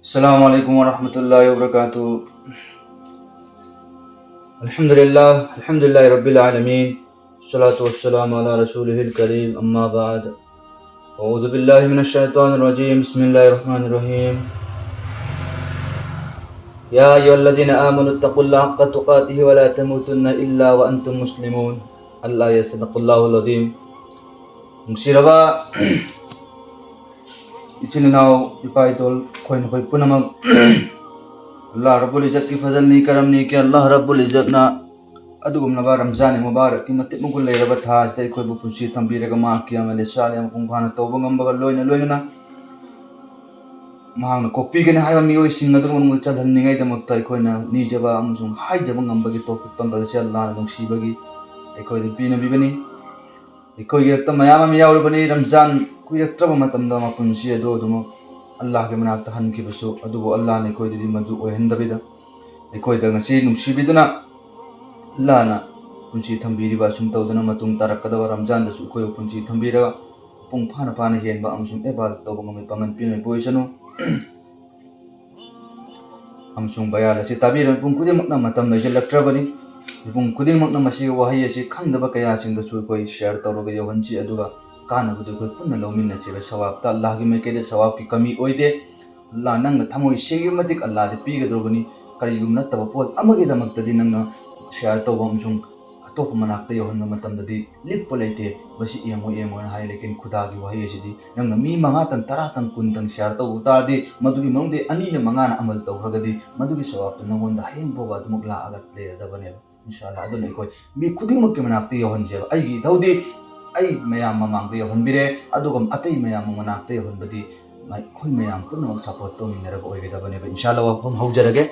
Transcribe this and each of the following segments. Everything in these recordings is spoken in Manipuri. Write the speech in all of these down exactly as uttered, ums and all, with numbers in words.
السلام عليكم ورحمة الله وبركاته. الحمد لله، الحمد لله رب العالمين. الصلاة والسلام على رسوله الكريم، أما بعد. أعوذ بالله من الشيطان الرجيم. بسم الله الرحمن الرحيم. يا أيها الذين آمنوا اتقوا الله حق تقاته ولا تموتن إلا وأنتم مسلمون. الآية. صدق الله العظيم. ꯅꯨꯡꯁꯤꯔꯕ ꯏꯆꯤꯜ ꯏꯅꯥꯎ, ꯏꯄꯥ ꯏꯇꯣꯜ, ꯑꯩꯈꯣꯏ ꯅꯈꯣꯏ ꯄꯨꯝꯅꯃꯛ ꯑꯜꯂꯥꯍ ꯔꯕꯨꯜ ꯏꯖꯠꯀꯤ ꯐꯖꯜꯅꯤ, ꯀꯔꯝꯅꯤ ꯀꯤ ꯑꯜꯂꯥꯍ ꯔꯕꯨꯜ ꯏꯖꯠꯅ ꯑꯗꯨꯒꯨꯝꯂꯕ ꯔꯝꯖꯥꯟ ꯃꯨꯕꯥꯔꯛꯀꯤ ꯃꯇꯤꯛ ꯃꯒꯨꯟ ꯂꯩꯔꯕ ꯊꯥ ꯑꯁꯤꯗ ꯑꯩꯈꯣꯏꯕꯨ ꯄꯨꯟꯁꯤ ꯊꯝꯕꯤꯔꯒ ꯃꯍꯥꯛꯀꯤ ꯑꯃꯦꯜ ꯁꯥꯂꯤꯍ ꯃꯄꯨꯡ ꯐꯥꯅ ꯇꯧꯕ ꯉꯝꯕꯒ ꯂꯣꯏꯅ ꯂꯣꯏꯅꯅ ꯃꯍꯥꯛꯅ ꯀꯣꯛꯄꯤꯒꯅꯤ ꯍꯥꯏꯕ ꯃꯤꯑꯣꯏꯁꯤꯡ ꯑꯗꯨ ꯃꯅꯨꯡꯗ ꯆꯜꯍꯟꯅꯤꯡꯉꯥꯏꯗꯃꯛꯇ ꯑꯩꯈꯣꯏꯅ ꯅꯤꯖꯕ ꯑꯃꯁꯨꯡ ꯍꯥꯏꯖꯕ ꯉꯝꯕꯒꯤ ꯇꯧꯐꯤꯛ ꯄꯥꯡꯒꯜ ꯑꯁꯤ ꯑꯜꯂꯥꯍꯅ ꯅꯨꯡꯁꯤꯕꯒꯤ ꯑꯩꯈꯣꯏꯗ ꯄꯤꯅꯕꯤꯕꯅꯤ꯫ ꯑꯩꯈꯣꯏꯒꯤ ꯔꯛꯇ ꯃꯌꯥꯝ ꯑꯃ ꯌꯥꯎꯔꯕꯅꯤ꯫ ꯔꯝꯖꯥꯟ ꯀꯨꯏꯔꯛꯇ꯭ꯔꯕ ꯃꯇꯝꯗ ꯃꯄꯨꯟꯁꯤ ꯑꯗꯨ ꯑꯗꯨꯃꯛ ꯑꯜꯂꯥꯍꯒꯤ ꯃꯅꯥꯛꯇ ꯍꯟꯈꯤꯕꯁꯨ, ꯑꯗꯨꯕꯨ ꯑꯜꯂꯥꯍꯅ ꯑꯩꯈꯣꯏꯗꯗꯤ ꯃꯗꯨ ꯑꯣꯏꯍꯟꯗꯕꯤꯗ, ꯑꯩꯈꯣꯏꯗ ꯉꯁꯤ ꯅꯨꯡꯁꯤꯕꯤꯗꯨꯅ ꯑꯜꯂꯥꯍꯅ ꯄꯨꯟꯁꯤ ꯊꯝꯕꯤꯔꯤꯕ ꯑꯁꯨꯝ ꯇꯧꯗꯅ ꯃꯇꯨꯡ ꯇꯥꯔꯛꯀꯗꯕ ꯔꯝꯖꯥꯟꯗꯁꯨ ꯑꯩꯈꯣꯏꯕꯨ ꯄꯨꯟꯁꯤ ꯊꯝꯕꯤꯔꯒ ꯃꯄꯨꯡ ꯐꯥꯅ ꯐꯥꯅ ꯍꯦꯟꯕ ꯑꯃꯁꯨꯡ ꯏꯕꯥꯗꯠ ꯇꯧꯕ ꯉꯝꯕꯒꯤ ꯄꯥꯡꯒꯜ ꯄꯤꯅꯕ ꯑꯣꯏꯁꯅꯨ꯫ ꯑꯃꯁꯨꯡ ꯕꯌꯥꯟ ꯑꯁꯤ ꯇꯥꯕꯤꯔꯕ ꯃꯤꯄꯨꯝ ꯈꯨꯗꯤꯡꯃꯛꯅ ꯃꯇꯝ ꯂꯩꯁꯤꯜꯂꯛꯇ꯭ꯔꯕꯅꯤ꯫ ꯃꯤꯄꯨꯝ ꯈꯨꯗꯤꯡꯃꯛꯅ ꯃꯁꯤꯒꯤ ꯋꯥꯍꯩ ꯑꯁꯤ ꯈꯪꯗꯕ ꯀꯌꯥꯁꯤꯡꯗꯁꯨ ꯑꯩꯈꯣꯏ ꯁꯤꯌꯥꯔ ꯇꯧꯔꯒ ꯌꯧꯍꯟꯁꯤ, ꯑꯗꯨꯒ ꯀꯥꯟꯅꯕꯗꯨ ꯑꯩꯈꯣꯏ ꯄꯨꯟꯅ ꯂꯧꯃꯤꯟꯅꯁꯦꯕ꯫ ꯁꯋꯥꯕꯇ ꯑꯜꯂꯥꯍꯒꯤ ꯃꯥꯏꯀꯩꯗ ꯁꯋꯥꯕꯀꯤ ꯀꯃꯤ ꯑꯣꯏꯗꯦ꯫ ꯑꯜꯂꯥꯍ ꯅꯪꯅ ꯊꯃꯣꯏ ꯁꯦꯡꯕ ꯃꯇꯤꯛ ꯑꯜꯂꯥꯍꯗ ꯄꯤꯒꯗꯧꯔꯕꯅꯤ꯫ ꯀꯔꯤꯒꯨꯝꯕ ꯅꯠꯇꯕ ꯄꯣꯠ ꯑꯃꯒꯤꯗꯃꯛꯇꯗꯤ ꯅꯪꯅ ꯁꯤꯌꯥꯔ ꯇꯧꯕ ꯑꯃꯁꯨꯡ ꯑꯇꯣꯞꯄ ꯃꯅꯥꯛꯇ ꯌꯧꯍꯟꯕ ꯃꯇꯝꯗꯗꯤ ꯂꯤꯛꯄ ꯂꯩꯇꯦ꯫ ꯃꯁꯤ ꯌꯦꯡꯉꯣ, ꯌꯦꯡꯉꯣꯅ ꯍꯥꯏ, ꯂꯦꯀꯤꯟ ꯈꯨꯗꯥꯒꯤ ꯋꯥꯍꯩ ꯑꯁꯤꯗꯤ ꯅꯪꯅ ꯃꯤ ꯃꯉꯥꯇꯪ, ꯇꯔꯥꯇꯪ, ꯀꯨꯟꯇꯪ ꯁꯤꯌꯥꯔ ꯇꯧꯕ ꯇꯥꯔꯗꯤ, ꯃꯗꯨꯒꯤ ꯃꯅꯨꯡꯗ ꯑꯅꯤꯅ ꯃꯉꯥꯅ ꯑꯃꯜ ꯇꯧꯈ꯭ꯔꯒꯗꯤ, ꯃꯗꯨꯒꯤ ꯁꯋꯥꯕꯇꯨ ꯅꯪꯉꯣꯟꯗ ꯍꯌꯦꯡ ꯐꯥꯎꯕ ꯑꯗꯨꯃꯛ ꯂꯥꯛꯑꯒ ꯂꯩꯔꯗꯕꯅꯦꯕ꯫ ꯏꯟꯁꯥ ꯑꯜꯂꯥꯍ, ꯑꯗꯨꯅ ꯑꯩꯈꯣꯏ ꯃꯤ ꯈꯨꯗꯤꯡꯃꯛꯀꯤ ꯃꯅꯥꯛꯇ ꯌꯧꯍꯟꯁꯦꯕ꯫ ꯑꯩꯒꯤ ꯏꯊꯧꯗꯤ ꯑꯩ ꯃꯌꯥꯝ ꯃꯃꯥꯡꯗ ꯌꯧꯍꯟꯕꯤꯔꯦ, ꯑꯗꯨꯒ ꯑꯇꯩ ꯃꯌꯥꯝ ꯃꯅꯥꯛꯇ ꯌꯧꯍꯟꯕꯗꯤ ꯑꯩꯈꯣꯏ ꯃꯌꯥꯝ ꯄꯨꯝꯅꯃꯛ ꯁꯞꯄꯣꯔꯠ ꯇꯧꯃꯤꯟꯅꯔꯒ ꯑꯣꯏꯒꯗꯕꯅꯦꯕ꯫ ꯏꯟꯁꯥ ꯑꯜꯂꯥꯍ, ꯋꯥꯐꯝ ꯍꯧꯖꯔꯒꯦ꯫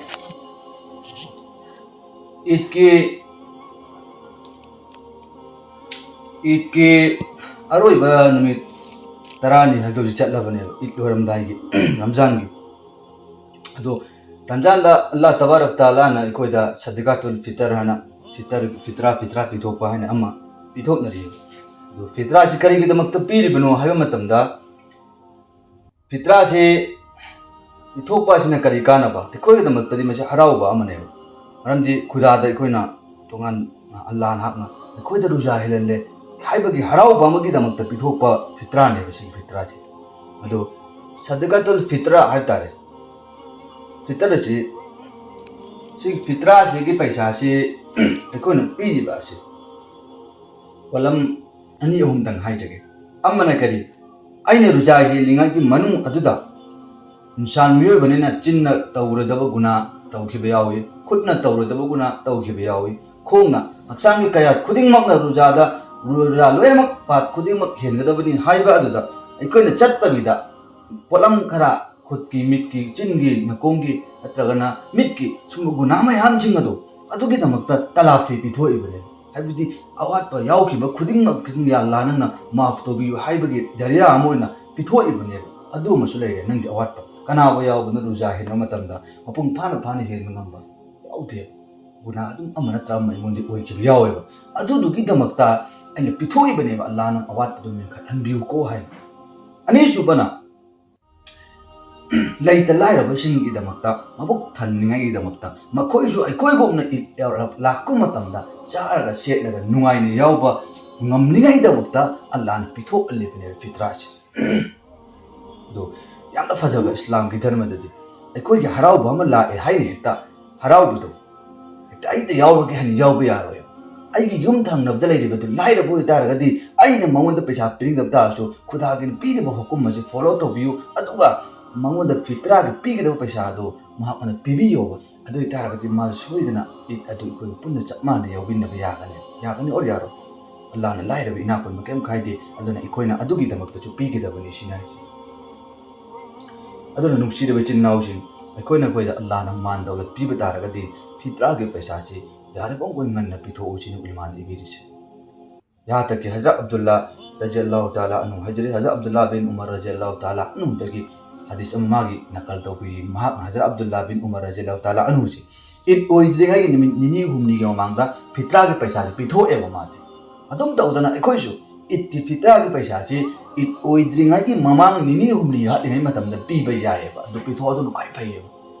ꯏꯗꯀꯤ, ꯏꯗꯀꯤ ꯑꯔꯣꯏꯕ ꯅꯨꯃꯤꯠ ꯇꯔꯥꯅꯤ ꯍꯥꯏꯕꯗꯨ ꯍꯧꯖꯤꯛ ꯆꯠꯂꯕꯅꯦꯕ, ꯏꯗ ꯂꯣꯏꯔꯝꯗꯥꯏꯒꯤ, ꯔꯝꯖꯥꯟꯒꯤ꯫ ꯑꯗꯣ ꯔꯝꯖꯥꯟꯗ ꯑꯜꯂꯥꯍ ꯇꯕꯥꯔꯛ ꯇꯥꯂꯥꯅ ꯑꯩꯈꯣꯏꯗ ꯁꯗꯤꯀꯥꯇꯨꯜ ꯐꯤꯇꯔ ꯍꯥꯏꯅ, ꯐꯤꯇꯔ, ꯐꯤꯇ꯭ꯔꯥ, ꯐꯤꯇ꯭ꯔꯥ ꯄꯤꯊꯣꯛꯄ ꯍꯥꯏꯅ ꯑꯃ ꯄꯤꯊꯣꯛꯅꯔꯤ꯫ ꯑꯗꯣ ꯐꯤꯇ꯭ꯔꯥꯁꯤ ꯀꯔꯤꯒꯤꯗꯃꯛꯇ ꯄꯤꯔꯤꯕꯅꯣ ꯍꯥꯏꯕ ꯃꯇꯝꯗ, ꯐꯤꯇ꯭ꯔꯥꯁꯤ ꯄꯤꯊꯣꯛꯄ ꯑꯁꯤꯅ ꯀꯔꯤ ꯀꯥꯟꯅꯕ? ꯑꯩꯈꯣꯏꯒꯤꯗꯃꯛꯇꯗꯤ ꯃꯁꯤ ꯍꯔꯥꯎꯕ ꯑꯃꯅꯦꯕ꯫ ꯃꯔꯝꯗꯤ ꯈꯨꯗꯥꯗ ꯑꯩꯈꯣꯏꯅ ꯇꯣꯉꯥꯟꯅ ꯑꯜꯂꯥꯍꯅ ꯑꯩꯈꯣꯏꯗ ꯔꯨꯖꯥ ꯍꯦꯜꯍꯜꯂꯦ ꯍꯥꯏꯕꯒꯤ ꯍꯔꯥꯎꯕ ꯑꯃꯒꯤꯗꯃꯛꯇ ꯄꯤꯊꯣꯛꯄ ꯐꯤꯇ꯭ꯔꯥꯅꯦꯕ ꯁꯤꯒꯤ ꯐꯤꯇ꯭ꯔꯥꯁꯤ꯫ ꯑꯗꯣ ꯁꯗꯀꯥꯇꯨꯜ ꯐꯤꯇ꯭ꯔꯥ ꯍꯥꯏꯕ ꯇꯥꯔꯦ꯫ ꯐꯤꯇ꯭ꯔ ꯑꯁꯤ, ꯁꯤꯒꯤ ꯐꯤꯇ꯭ꯔꯥꯁꯤꯒꯤ ꯄꯩꯁꯥꯁꯤ ꯑꯩꯈꯣꯏꯅ ꯄꯤꯔꯤꯕ ꯑꯁꯤ ꯄꯣꯠꯂꯝ ꯑꯅꯤ ꯑꯍꯨꯝꯗꯪ ꯍꯥꯏꯖꯒꯦ꯫ ꯑꯃꯅ ꯀꯔꯤ? ꯑꯩꯅ ꯔꯨꯖꯥ ꯍꯦꯜꯂꯤꯉꯩꯒꯤ ꯃꯅꯨꯡ ꯑꯗꯨꯗ ꯏꯟꯁꯥꯟ ꯃꯤꯑꯣꯏꯕꯅꯤꯅ ꯆꯤꯟꯅ ꯇꯧꯔꯣꯏꯗꯕ ꯒꯨꯅꯥ ꯇꯧꯈꯤꯕ ꯌꯥꯎꯏ, ꯈꯨꯠꯅ ꯇꯧꯔꯣꯏꯗꯕ ꯒꯨꯅꯥ ꯇꯧꯈꯤꯕ ꯌꯥꯎꯏ, ꯈꯣꯡꯅ, ꯍꯛꯆꯥꯡꯒꯤ ꯀꯌꯥꯠ ꯈꯨꯗꯤꯡꯃꯛꯅ ꯔꯨꯖꯥꯗ, ꯔꯨꯖꯥ ꯂꯣꯏꯅꯃꯛ ꯄꯥꯠ ꯈꯨꯗꯤꯡꯃꯛ ꯍꯦꯟꯒꯗꯕꯅꯤ ꯍꯥꯏꯕ ꯑꯗꯨꯗ ꯑꯩꯈꯣꯏꯅ ꯆꯠꯇꯕꯤꯗ ꯄꯣꯠꯂꯝ ꯈꯔ ꯈꯨꯠꯀꯤ, ꯃꯤꯠꯀꯤ, ꯆꯤꯟꯒꯤ, ꯅꯥꯀꯣꯡꯒꯤ ꯅꯠꯇ꯭ꯔꯒꯅ ꯃꯤꯠꯀꯤ ꯁꯨꯝꯕ ꯒꯨꯅꯥ ꯃꯌꯥꯝꯁꯤꯡ ꯑꯗꯨ ꯑꯗꯨꯒꯤꯗꯃꯛꯇ ꯇꯂꯥꯐꯤ ꯄꯤꯊꯣꯛꯏꯕꯅꯦ꯫ ꯍꯥꯏꯕꯗꯤ ꯑꯋꯥꯠꯄ ꯌꯥꯎꯈꯤꯕ ꯈꯨꯗꯤꯡꯃꯛ ꯈꯨꯗꯤꯡ ꯌꯥ ꯑꯜꯂꯥ ꯅꯪꯅ ꯃꯥꯐ ꯇꯧꯕꯤꯌꯨ ꯍꯥꯏꯕꯒꯤ ꯖꯔꯤꯌꯥ ꯑꯃ ꯑꯣꯏꯅ ꯄꯤꯊꯣꯛꯏꯕꯅꯦꯕ꯫ ꯑꯗꯨ ꯑꯃꯁꯨ ꯂꯩꯔꯦ ꯅꯪꯒꯤ ꯑꯋꯥꯠꯄ꯫ ꯀꯅꯥꯕ ꯌꯥꯎꯕꯅ ꯔꯨꯖꯥ ꯍꯦꯟꯕ ꯃꯇꯝꯗ ꯃꯄꯨꯡ ꯐꯥꯅ ꯐꯥꯅ ꯍꯦꯟꯕ ꯉꯝꯕ ꯌꯥꯎꯗꯦꯕ꯫ ꯒꯨꯅꯥ ꯑꯗꯨꯝ ꯑꯃ ꯅꯠꯇ꯭ꯔ ꯑꯃ ꯑꯩꯉꯣꯟꯗ ꯑꯣꯏꯈꯤꯕ ꯌꯥꯎꯋꯦꯕ꯫ ꯑꯗꯨꯗꯨꯒꯤꯗꯃꯛꯇ ꯑꯩꯅ ꯄꯤꯊꯣꯛꯏꯕꯅꯦꯕ, ꯑꯜꯂꯥ ꯅꯪ ꯑꯋꯥꯠꯄꯗꯨ ꯃꯦꯟꯈꯠꯍꯟꯕꯤꯌꯨꯀꯣ ꯍꯥꯏꯅ꯫ ꯑꯅꯤꯁꯨꯕꯅ ꯂꯩꯇ ꯂꯥꯏꯔꯕꯁꯤꯡꯒꯤꯗꯃꯛꯇ, ꯃꯕꯨꯛ ꯊꯟꯅꯤꯡꯉꯥꯏꯒꯤꯗꯃꯛꯇ, ꯃꯈꯣꯏꯁꯨ ꯑꯩꯈꯣꯏꯒꯨꯝꯅ ꯏꯗ ꯌꯧꯔꯛ-, ꯂꯥꯛꯄ ꯃꯇꯝꯗ ꯆꯥꯔꯒ ꯁꯦꯠꯂꯒ ꯅꯨꯡꯉꯥꯏꯅ ꯌꯥꯎꯕ ꯉꯝꯅꯤꯡꯉꯥꯏꯒꯤꯗꯃꯛꯇ ꯑꯜꯂꯥꯅ ꯄꯤꯊꯣꯛꯍꯜꯂꯤꯕꯅꯦꯕ ꯐꯤꯇ꯭ꯔꯥꯁꯦ꯫ ꯑꯗꯣ ꯌꯥꯝꯅ ꯐꯖꯕ ꯏꯁꯂꯥꯝꯒꯤ ꯙꯔꯃꯗꯗꯤ ꯑꯩꯈꯣꯏꯒꯤ ꯍꯔꯥꯎꯕ ꯑꯃ ꯂꯥꯛꯑꯦ ꯍꯥꯏꯅ ꯍꯦꯛꯇ ꯍꯔꯥꯎꯕꯗꯣ ꯍꯦꯛꯇ ꯑꯩꯗ ꯌꯥꯎꯔꯒꯦ ꯍꯥꯏꯅ ꯌꯥꯎꯕ ꯌꯥꯔꯣꯏ꯫ ꯑꯩꯒꯤ ꯌꯨꯝ ꯊꯪꯅꯕꯗ ꯂꯩꯔꯤꯕꯗꯨ ꯂꯥꯏꯔꯕ ꯑꯣꯏꯇꯥꯔꯒꯗꯤ ꯑꯩꯅ ꯃꯉꯣꯟꯗ ꯄꯩꯁꯥ ꯄꯤꯅꯤꯡꯗꯕ ꯇꯥꯔꯁꯨ ꯈꯨꯗꯥꯒꯤꯅ ꯄꯤꯔꯤꯕ ꯍꯨꯀꯨꯝ ꯑꯁꯤ ꯐꯣꯂꯣ ꯇꯧꯕꯤꯌꯨ, ꯑꯗꯨꯒ ꯃꯉꯣꯟꯗ ꯐꯤꯇ꯭ꯔꯥꯒꯤ ꯄꯤꯒꯗꯕ ꯄꯩꯁꯥ ꯑꯗꯨ ꯃꯍꯥꯛꯅ ꯄꯤꯕꯤꯌꯣꯕ꯫ ꯑꯗꯨ ꯑꯣꯏꯇꯥꯔꯒꯗꯤ ꯃꯥꯁꯨ ꯁꯣꯏꯗꯅ ꯏꯗ ꯑꯗꯨ ꯑꯩꯈꯣꯏꯒ ꯄꯨꯟꯅ ꯆꯞ ꯃꯥꯟꯅ ꯌꯥꯎꯃꯤꯟꯅꯕ ꯌꯥꯒꯅꯤ꯫ ꯌꯥꯒꯅꯤ ꯑꯣꯔ ꯌꯥꯔꯣꯏ? ꯑꯜꯂꯥꯅ ꯂꯥꯏꯔꯕ ꯏꯅꯥꯛ ꯈꯨꯟꯕ ꯀꯩꯝ ꯀꯥꯏꯗꯦ꯫ ꯑꯗꯨꯅ ꯑꯩꯈꯣꯏꯅ ꯑꯗꯨꯒꯤꯗꯃꯛꯇꯁꯨ ꯄꯤꯒꯗꯕꯅꯤ ꯁꯤꯅ ꯍꯥꯏꯁꯦ꯫ ꯑꯗꯨꯅ ꯅꯨꯡꯁꯤꯔꯕ ꯏꯆꯤꯟ ꯏꯅꯥꯎꯁꯤꯡ, ꯑꯩꯈꯣꯏꯅ ꯑꯩꯈꯣꯏꯗ ꯑꯜꯂꯥꯅ ꯃꯥꯟ ꯗꯧꯂꯠ ꯄꯤꯕ ꯇꯥꯔꯒꯗꯤ ꯐꯤꯇ꯭ꯔꯥꯒꯤ ꯄꯩꯁꯥꯁꯤ ꯌꯥꯔꯤꯕ ꯃꯈꯩ ꯉꯟꯅ ꯄꯤꯊꯣꯛꯎ ꯁꯤꯅꯤ ꯎꯂꯃꯥꯅ ꯏꯕꯤꯔꯤꯁꯦ꯫ ꯌꯥꯍꯥꯟ ꯇꯛ ꯀꯤ ꯍꯖꯔꯠ ꯑꯕꯗꯨꯜꯂꯥ ꯔꯖꯤꯌꯜꯂꯥꯍꯨ ꯇꯥꯂꯥ ꯑꯟꯍꯨ, ꯍꯖꯔꯠ, ꯍꯖꯔꯠ ꯑꯕꯗꯨꯜꯂꯥ ꯕꯤꯟ ꯎꯃꯔ ꯔꯖꯤꯌꯜꯂꯥꯍꯨ ꯇꯥꯂꯥ ꯑꯟꯍꯨꯗꯒꯤ ꯍꯗꯤꯁ ꯑꯃ ꯃꯥꯒꯤ ꯅꯀꯜ ꯇꯧꯕꯤꯔꯤ꯫ ꯃꯍꯥꯛꯅ, ꯍꯖꯔꯠ ꯑꯕꯗꯨꯜꯂꯥ ꯕꯤꯟ ꯎꯃꯔ ꯔꯖꯤꯌꯜꯂꯥꯍꯨ ꯇꯥꯂꯥ ꯑꯟꯍꯨꯁꯤ ꯏꯗ ꯑꯣꯏꯗ꯭ꯔꯤꯉꯩꯒꯤ ꯅꯨꯃꯤꯠ ꯅꯤꯅꯤ ꯍꯨꯝꯅꯤꯒꯤ ꯃꯃꯥꯡꯗ ꯐꯤꯇ꯭ꯔꯥꯒꯤ ꯄꯩꯁꯥꯁꯤ ꯄꯤꯊꯣꯛꯑꯦꯕ ꯃꯥꯗꯤ꯫ ꯑꯗꯨꯝ ꯇꯧꯗꯅ ꯑꯩꯈꯣꯏꯁꯨ ꯏꯗꯀꯤ ꯐꯤꯇ꯭ꯔꯥꯒꯤ ꯄꯩꯁꯥꯁꯤ ꯏꯗ ꯑꯣꯏꯗ꯭ꯔꯤꯉꯩꯒꯤ ꯃꯃꯥꯡ ꯅꯤꯅꯤ ꯍꯨꯝꯅꯤ ꯋꯥꯠꯂꯤꯉꯩ ꯃꯇꯝꯗ ꯄꯤꯕ ꯌꯥꯏꯑꯕ꯫ ꯑꯗꯨ ꯄꯤꯊꯣꯛꯑꯣ, ꯑꯗꯨꯅ ꯈ꯭ꯋꯥꯏ ꯐꯩꯌꯦꯕ꯫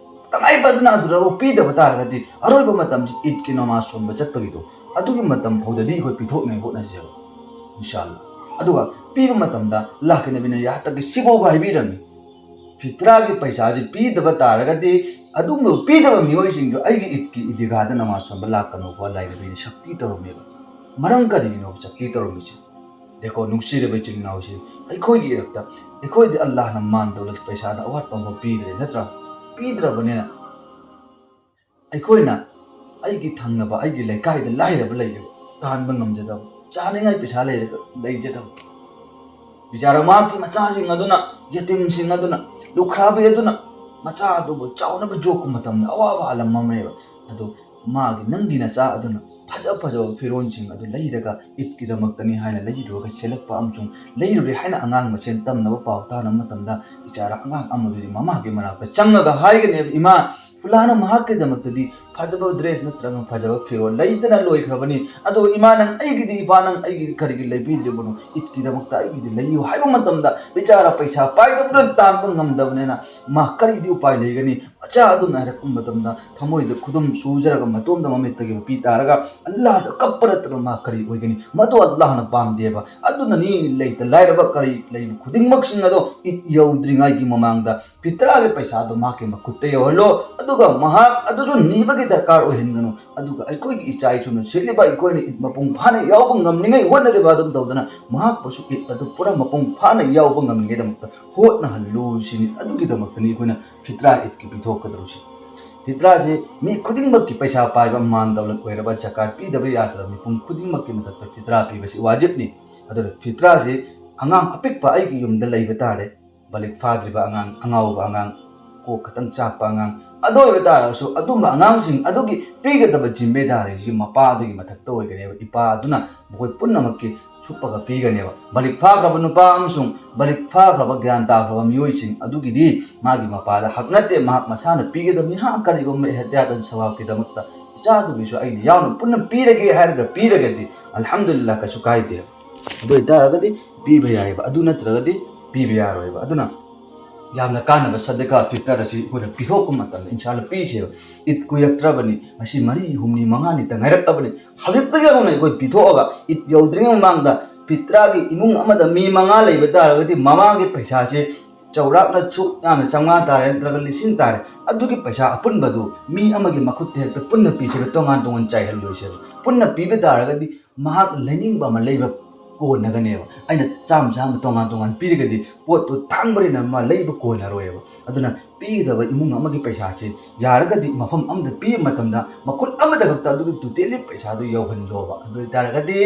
ꯇꯉꯥꯏ ꯐꯗꯅ ꯑꯗꯨꯗꯐꯥꯎ ꯄꯤꯗꯕ ꯇꯥꯔꯒꯗꯤ ꯑꯔꯣꯏꯕ ꯃꯇꯝꯁꯤ ꯏꯗꯀꯤ ꯅꯃꯥꯖ ꯁꯣꯟꯕ ꯆꯠꯄꯒꯤꯗꯣ, ꯑꯗꯨꯒꯤ ꯃꯇꯝ ꯐꯥꯎꯗꯗꯤ ꯑꯩꯈꯣꯏ ꯄꯤꯊꯣꯛꯅꯉꯥꯏ ꯍꯣꯠꯅꯁꯦꯕ, ꯏꯟꯁꯥ ꯑꯜꯂꯥ꯫ ꯑꯗꯨꯒ ꯄꯤꯕ ꯃꯇꯝꯗ ꯑꯜꯂꯥꯍ ꯀꯤ ꯅꯕꯤꯅ ꯌꯥ ꯍꯠꯇ ꯀꯤ ꯁꯤꯐꯥꯎꯕ ꯍꯥꯏꯕꯤꯔꯝꯃꯤ, ꯐꯤꯇ꯭ꯔꯥꯒꯤ ꯄꯩꯁꯥꯁꯤ ꯄꯤꯗꯕ ꯇꯥꯔꯒꯗꯤ ꯑꯗꯨꯒꯨꯝꯂꯕ ꯄꯤꯗꯕ ꯃꯤꯑꯣꯏꯁꯤꯡꯗꯨ ꯑꯩꯒꯤ ꯏꯗꯀꯤ ꯏꯗꯤꯒꯥꯗ ꯅꯃꯥꯖ ꯁꯣꯟꯕ ꯂꯥꯛꯀꯅꯨꯀꯣ, ꯑꯜꯂꯥꯍ ꯀꯤ ꯅꯕꯤꯅ ꯁꯛꯇꯤ ꯇꯧꯔꯝꯃꯦꯕ꯫ ꯃꯔꯝ ꯀꯔꯤꯒꯤꯅꯣꯕ ꯁꯛꯇꯤ ꯇꯧꯔꯝꯃꯤꯁꯦ? ꯗꯦꯀꯣ, ꯅꯨꯡꯁꯤꯔꯕ ꯏꯆꯤꯟ ꯏꯅꯥꯎꯁꯤ, ꯑꯩꯈꯣꯏꯒꯤ ꯏꯔꯛꯇ ꯑꯩꯈꯣꯏꯗꯤ ꯑꯜꯂꯥꯍꯅ ꯃꯥꯟ ꯗꯧꯂꯠ ꯄꯩꯁꯥꯗ ꯑꯋꯥꯠꯄ ꯑꯃꯐꯥꯎ ꯄꯤꯗ꯭ꯔꯦ, ꯅꯠꯇ꯭ꯔꯥ? ꯄꯤꯗ꯭ꯔꯕꯅꯤꯅ ꯑꯩꯈꯣꯏꯅ ꯑꯩꯒꯤ ꯊꯪꯅꯕ, ꯑꯩꯒꯤ ꯂꯩꯀꯥꯏꯗ ꯂꯥꯏꯔꯕ ꯂꯩꯔꯦꯕ, ꯇꯥꯟꯕ ꯉꯝꯖꯗꯕ, ꯆꯥꯅꯤꯡꯉꯥꯏ ꯄꯩꯁꯥ ꯂꯩꯔꯒ ꯂꯩꯖꯗꯕ, ꯕꯤꯆꯥꯔ ꯃꯍꯥꯛꯀꯤ ꯃꯆꯥꯁꯤꯡ ꯑꯗꯨꯅ, ꯌꯦꯇꯤꯝꯁꯤꯡ ꯑꯗꯨꯅ, ꯂꯨꯈ꯭ꯔꯥꯕꯤ ꯑꯗꯨꯅ ꯃꯆꯥ ꯑꯗꯨꯕꯨ ꯆꯥꯎꯅꯕ ꯌꯣꯛꯄ ꯃꯇꯝꯗ ꯑꯋꯥꯕ ꯑꯂꯝ ꯑꯃꯅꯦꯕ꯫ ꯑꯗꯨ ꯃꯥꯒꯤ, ꯅꯪꯒꯤ ꯅꯆꯥ ꯑꯗꯨꯅ ꯐꯖ ꯐꯖꯕ ꯐꯤꯔꯣꯜꯁꯤꯡ ꯑꯗꯨ ꯂꯩꯔꯒ ꯏꯗꯀꯤꯗꯃꯛꯇꯅꯤ ꯍꯥꯏꯅ ꯂꯩꯔꯨꯔꯒ ꯁꯦꯠꯂꯛꯄ ꯑꯃꯁꯨꯡ ꯂꯩꯔꯨꯔꯦ ꯍꯥꯏꯅ ꯑꯉꯥꯡ ꯃꯁꯦꯟ ꯇꯝꯅꯕ ꯄꯥꯎ ꯇꯥꯅꯕ ꯃꯇꯝꯗ, ꯏꯆꯥꯔ ꯑꯉꯥꯡ ꯑꯃꯗꯨꯗꯤ ꯃꯃꯥꯒꯤ ꯃꯅꯥꯛꯇ ꯆꯪꯉꯒ ꯍꯥꯏꯒꯅꯦꯕ, "ꯏꯃꯥ, ꯐꯨꯂꯥꯅ ꯃꯍꯥꯛꯀꯤꯗꯃꯛꯇꯗꯤ ꯐꯖꯕ ꯗ꯭ꯔꯦꯁ ꯅꯠꯇ꯭ꯔꯒ ꯐꯖꯕ ꯐꯤꯔꯣꯜ ꯂꯩꯗꯅ ꯂꯣꯏꯈ꯭ꯔꯕꯅꯤ꯫ ꯑꯗꯣ ꯏꯃꯥ, ꯅꯪ ꯑꯩꯒꯤꯗꯤ, ꯏꯄꯥ, ꯅꯪ ꯑꯩꯒꯤꯗꯤ ꯀꯔꯤꯒꯤ ꯂꯩꯕꯤꯗ꯭ꯔꯤꯕꯅꯣ? ꯏꯗꯀꯤꯗꯃꯛꯇ ꯑꯩꯒꯤꯗꯤ ꯂꯩꯌꯨ" ꯍꯥꯏꯕ ꯃꯇꯝꯗ, ꯕꯤꯆꯥꯔ ꯄꯩꯁꯥ ꯄꯥꯏꯗꯕꯅ ꯇꯥꯟꯕ ꯉꯝꯗꯕꯅꯤꯅ ꯃꯥ ꯀꯔꯤꯗꯤ ꯎꯄꯥꯏ ꯂꯩꯒꯅꯤ? ꯃꯆꯥ ꯑꯗꯨꯅ ꯍꯥꯏꯔꯛꯄ ꯃꯇꯝꯗ ꯊꯃꯣꯏꯗ ꯈꯨꯗꯨꯝ ꯁꯨꯖꯔꯒ ꯃꯇꯣꯝꯗ ꯃꯃꯤꯠꯇꯒꯤ ꯃꯄꯤ ꯇꯥꯔꯒ ꯑꯜꯂꯥꯍꯗ ꯀꯞꯄ ꯅꯠꯇꯅ ꯃꯥ ꯀꯔꯤ ꯑꯣꯏꯒꯅꯤ? ꯃꯗꯨ ꯑꯜꯂꯥꯍꯅ ꯄꯥꯝꯗꯦꯕ꯫ ꯑꯗꯨꯅꯅꯤ ꯂꯩꯇ ꯂꯥꯏꯔꯕ ꯀꯔꯤ ꯂꯩꯕ ꯈꯨꯗꯤꯡꯃꯛꯁꯤꯡ ꯑꯗꯣ ꯏꯗ ꯌꯧꯗ꯭ꯔꯤꯉꯩꯒꯤ ꯃꯃꯥꯡꯗ ꯐꯤꯇ꯭ꯔꯥꯒꯤ ꯄꯩꯁꯥꯗꯣ ꯃꯍꯥꯛꯀꯤ ꯃꯈꯨꯠꯇ ꯌꯧꯍꯜꯂꯣ, ꯑꯗꯨꯒ ꯃꯍꯥꯛ ꯑꯗꯨꯁꯨ ꯅꯤꯕꯒꯤ ꯗꯔꯀꯥꯔ ꯑꯣꯏꯍꯟꯒꯅꯨ꯫ ꯑꯗꯨꯒ ꯑꯩꯈꯣꯏꯒꯤ ꯏꯆꯥ ꯏꯁꯨꯅ ꯁꯦꯠꯂꯤꯕ, ꯑꯩꯈꯣꯏꯅ ꯏꯗ ꯃꯄꯨꯡ ꯐꯥꯅ ꯌꯥꯎꯕ ꯉꯝꯅꯤꯡꯉꯥꯏ ꯍꯣꯠꯅꯔꯤꯕ ꯑꯗꯨꯝ ꯇꯧꯗꯅ ꯃꯍꯥꯛꯄꯨꯁꯨ ꯏꯗ ꯑꯗꯨ ꯄꯨꯔꯥ ꯃꯄꯨꯡ ꯐꯥꯅ ꯌꯥꯎꯕ ꯉꯝꯅꯤꯡꯉꯥꯏꯗꯃꯛꯇ ꯍꯣꯠꯅꯍꯜꯂꯨ ꯁꯤꯅꯤ꯫ ꯑꯗꯨꯒꯤꯗꯃꯛꯇꯅꯤ ꯑꯩꯈꯣꯏꯅ ꯐꯤꯇ꯭ꯔꯥ ꯏꯗꯀꯤ ꯄꯤꯊꯣꯛꯀꯗꯧꯔꯤꯁꯤ꯫ ꯐꯤꯇ꯭ꯔꯥꯁꯤ ꯃꯤ ꯈꯨꯗꯤꯡꯃꯛꯀꯤ, ꯄꯩꯁꯥ ꯄꯥꯏꯕ, ꯃꯥꯟ ꯗꯧꯂꯠ ꯑꯣꯏꯔꯕ, ꯖꯀꯥꯠ ꯄꯤꯗꯕ ꯌꯥꯗ꯭ꯔꯕ ꯃꯤꯄꯨꯝ ꯈꯨꯗꯤꯡꯃꯛꯀꯤ ꯃꯊꯛꯇ ꯐꯤꯇ꯭ꯔꯥ ꯄꯤꯕꯁꯤ ꯋꯥꯖꯤꯕꯅꯤ꯫ ꯑꯗꯨꯅ ꯐꯤꯇ꯭ꯔꯥꯁꯤ ꯑꯉꯥꯡ ꯑꯄꯤꯛꯄ ꯑꯩꯒꯤ ꯌꯨꯝꯗ ꯂꯩꯕ ꯇꯥꯔꯦ, ꯕꯥꯂꯤꯒ ꯐꯥꯗ꯭ꯔꯤꯕ ꯑꯉꯥꯡ, ꯑꯉꯥꯎꯕ ꯑꯉꯥꯡ, ꯀꯣꯛ ꯈꯇꯪ ꯆꯥꯛꯄ ꯑꯉꯥꯡ, ꯑꯗꯨ ꯑꯣꯏꯕ ꯇꯥꯔꯒꯁꯨ ꯑꯗꯨꯝꯕ ꯑꯉꯥꯡꯁꯤꯡ ꯑꯗꯨꯒꯤ ꯄꯤꯒꯗꯕ ꯖꯤꯝꯃꯦꯗꯥꯔꯤꯁꯤ ꯃꯄꯥꯗꯨꯒꯤ ꯃꯊꯛꯇ ꯑꯣꯏꯒꯅꯦꯕ꯫ ꯏꯄꯥ ꯑꯗꯨꯅ ꯃꯈꯣꯏ ꯄꯨꯝꯅꯃꯛꯀꯤ ꯁꯨꯞꯄꯒ ꯄꯤꯒꯅꯦꯕ꯫ ꯕꯥꯂꯤꯒ ꯐꯥꯈ꯭ꯔꯕ ꯅꯨꯄꯥ ꯑꯃꯁꯨꯡ ꯕꯥꯂꯤꯒ ꯐꯥꯈ꯭ꯔꯕ ꯒ꯭ꯌꯥꯟ ꯇꯥꯈ꯭ꯔꯕ ꯃꯤꯑꯣꯏꯁꯤꯡ ꯑꯗꯨꯒꯤꯗꯤ ꯃꯥꯒꯤ ꯃꯄꯥꯗ ꯍꯛ ꯅꯠꯇꯦ, ꯃꯍꯥꯛ ꯃꯁꯥꯅ ꯄꯤꯒꯗꯕꯅꯤ꯫ ꯍꯥ, ꯀꯔꯤꯒꯨꯝꯕ ꯑꯦꯍꯇꯤꯌꯥꯇꯟ ꯁꯋꯥꯕꯀꯤꯗꯃꯛꯇ ꯏꯆꯥꯗꯨꯒꯤꯁꯨ ꯑꯩꯅ ꯌꯥꯎꯅ ꯄꯨꯟꯅ ꯄꯤꯔꯒꯦ ꯍꯥꯏꯔꯒ ꯄꯤꯔꯒꯗꯤ ꯑꯜꯍꯝꯗꯨꯂꯤꯜꯂꯥꯍ, ꯀꯩꯁꯨ ꯀꯥꯏꯗꯦ꯫ ꯑꯗꯨ ꯑꯣꯏꯇꯥꯔꯒꯗꯤ ꯄꯤꯕ ꯌꯥꯏꯑꯕ, ꯑꯗꯨ ꯅꯠꯇ꯭ꯔꯒꯗꯤ ꯄꯤꯕ ꯌꯥꯔꯣꯏꯕ꯫ ꯑꯗꯨꯅ ꯌꯥꯝꯅ ꯀꯥꯟꯅꯕ ꯁꯗꯀꯥ ꯐꯤꯇꯔ ꯑꯁꯤ ꯑꯩꯈꯣꯏꯅ ꯄꯤꯊꯣꯛꯄ ꯃꯇꯝꯗ ꯏꯟꯁꯥꯜꯂ ꯄꯤꯁꯦꯕ꯫ ꯏꯗ ꯀꯨꯏꯔꯛꯇ꯭ꯔꯕꯅꯤ, ꯉꯁꯤ ꯃꯔꯤ ꯍꯨꯝꯅꯤ ꯃꯉꯥꯅꯤꯇ ꯉꯥꯏꯔꯛꯂꯕꯅꯤ꯫ ꯍꯧꯖꯤꯛꯇꯒꯤ ꯍꯧꯅ ꯑꯩꯈꯣꯏ ꯄꯤꯊꯣꯛꯑꯒ ꯏꯗ ꯌꯧꯗ꯭ꯔꯤꯉꯩ ꯃꯃꯥꯡꯗ ꯐꯤꯇ꯭ꯔꯥꯒꯤ ꯏꯃꯨꯡ ꯑꯃꯗ ꯃꯤ ꯃꯉꯥ ꯂꯩꯕ ꯇꯥꯔꯒꯗꯤ ꯃꯃꯥꯒꯤ ꯄꯩꯁꯥꯁꯦ ꯆꯥꯎꯔꯥꯛꯅ ꯁꯨꯛ ꯌꯥꯝꯅ ꯆꯥꯝꯃꯉꯥ ꯇꯥꯔꯦ ꯅꯠꯇ꯭ꯔꯒ ꯂꯤꯁꯤꯡ ꯇꯥꯔꯦ, ꯑꯗꯨꯒꯤ ꯄꯩꯁꯥ ꯑꯄꯨꯟꯕꯗꯨ ꯃꯤ ꯑꯃꯒꯤ ꯃꯈꯨꯠꯇ ꯍꯦꯛꯇ ꯄꯨꯟꯅ ꯄꯤꯁꯦꯕ, ꯇꯣꯉꯥꯟ ꯇꯣꯉꯥꯟ ꯆꯥꯏꯍꯜꯂꯣꯏꯁꯦꯕ꯫ ꯄꯨꯟꯅ ꯄꯤꯕ ꯇꯥꯔꯒꯗꯤ ꯃꯍꯥꯛ ꯂꯩꯅꯤꯡꯕ ꯑꯃ ꯂꯩꯕ ꯀꯣꯟꯅꯒꯅꯦꯕ꯫ ꯑꯩꯅ ꯆꯥꯝꯃ ꯆꯥꯝꯃ ꯇꯣꯉꯥꯟ ꯇꯣꯉꯥꯟ ꯄꯤꯔꯒꯗꯤ ꯄꯣꯠꯇꯨ ꯇꯥꯡꯕꯅꯤꯅ ꯃꯥ ꯂꯩꯕ ꯀꯣꯟꯅꯔꯣꯏꯕ꯫ ꯑꯗꯨꯅ ꯄꯤꯒꯗꯕ ꯏꯃꯨꯡ ꯑꯃꯒꯤ ꯄꯩꯁꯥꯁꯤ ꯌꯥꯔꯒꯗꯤ ꯃꯐꯝ ꯑꯃꯗ ꯄꯤꯕ ꯃꯇꯝꯗ ꯃꯈꯨꯠ ꯑꯃꯗ ꯈꯛꯇ ꯑꯗꯨꯒꯤ ꯇꯣꯇꯦꯜꯂꯤ ꯄꯩꯁꯥꯗꯨ ꯌꯧꯍꯟꯂꯣꯕ꯫ ꯑꯗꯨ ꯑꯣꯏꯇꯥꯔꯒꯗꯤ